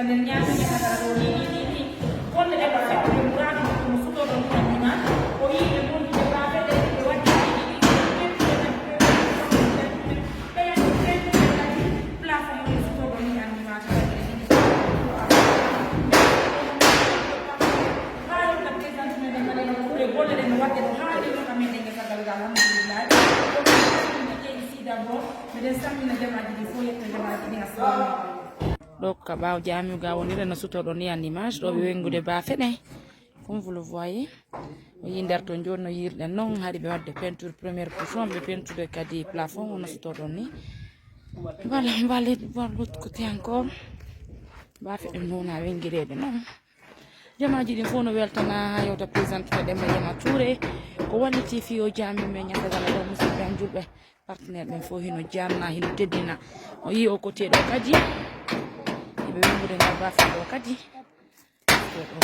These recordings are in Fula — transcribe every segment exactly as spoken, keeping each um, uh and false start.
Eɗen ñaaganii kala ɗo ni, ni, ni, ni, golle ɗe mbaɗa, ɓe mbaɗa ɗum, ɗum sutoo ɗo ni, ni, ni, o yii ɓe ngondude baafe ɗe, ɓe waɗi ɗi, ɗi, ɗi, ɓe yahdi ɓe kadi place mo en sutoo ɗo ni, ni, ni, ni, haa yonta présidente meɗen Mariama Touré, golle ɗe no waɗde no haaɗi no ka meɗen ngesa galga, alhamdulillah. Ko ɗum ici d'abord, meɗen sammina jamaaji ɗi fof, yetto jamaaji ɗi, assalamu aleykum. Ɗo ko ka ɓaawo jaamiu ga wonire no sutoo ɗo ni en image, ɗo ɓe wenngude baafe ɗe. Comme vous le voyez, o yii nder to jooni no yiirɗen noon, hari ɓe waɗde peinture première couche on, ɓe peinture kadi plafond on no sutoo ɗo ni. Voilà, on va aller voir l'autre côté encore. Baafe ɗe noon a wenngireede noon. Jamaaji ɗin fof no weltana haa yewta présidente meɗen Mariama Touré. Ko walliti fii o jaamiu men ñakkagala ɗo, musidɓe am julɓe. Partenaire ɓen fof hino janna, hino teddina. O yii o côté ɗo kadi. Iɓe wenngude ngal baafe ɗo kadi. Ɗo ɗo.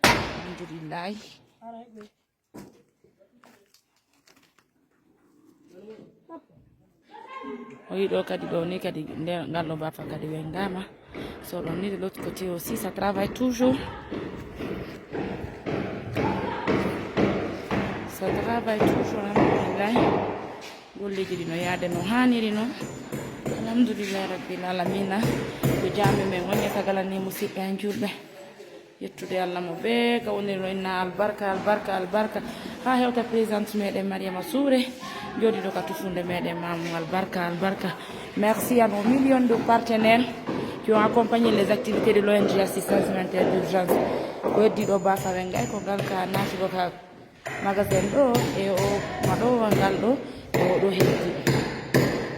Alhamdulillahi. O yii ɗo kadi ɗo ni kadi nde ngal ɗo baafa kadi wenngaama. So ɗon ni de l'autre côté aussi, ça travaille toujours. Ça travaille toujours, alhamdulillahi. Golleeji ɗi no yaade no haaniri noon. Alhamdulillahi rabbil alamina. Ko jaamiu men woni e tagala ni, musidɓe am julɓe. Yettude Allah mo ɓe ka woniri no inna albarka, albarka, albarka. Haa hewta présidente meɗen Mariama Touré, jooɗiiɗo ka tufunde meɗen Mamoun, albarka, albarka. Merci à nos millions de partenaires qui ont accompagné les activités de l'O N G Assistance Humanitaire d'Urgence. Ko heddi ɗo baafa wengay ko ngal ka naati ɗo ka magasin ɗo e o maɗo ngal ɗo e o ɗo heddi.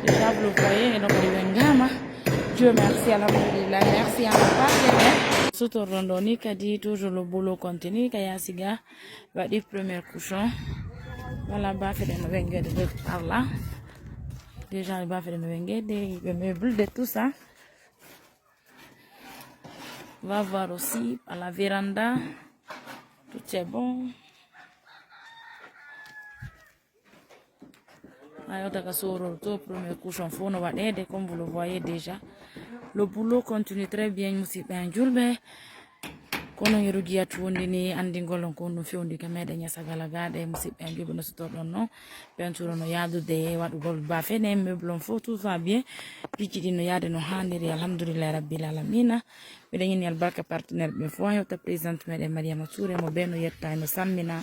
Déjà vous le voyez, eno kadi wengama. Dieu merci, alhamdulillah, merci à nos partenaires. Sutorɗon ɗo ni kadi toujours le boulot continue ka yaasi ga. Waɗi première couche on. Voilà, baafe ɗe no wengede de par là. Déjà baafe ɗe no wengede, ɓe meuble de tout ça. On va voir aussi à la véranda. Tout est bon. Ayo, daga sorol to, première couche on fof no waɗede, comme vous le voyez déjà. Le boulot continue très bien, musidɓe am julɓe. Kono yeru jiyat wondi ni, anndingol on ko no fewndi ka meɗen ñasagala gaɗe, musidɓe am julɓe, no sutorɗon no. Peinture no yaadude, waɗugol baafe ne, meuble on fof, tout va bien. Piiji ɗi no yaade no haaniri, alhamdulillahi rabbil alamina. Miɗen ñaani albarka partenaire ɓe fof, hewta présidente meɗen Mariama Touré, mo ɓe no yetta, no sammina.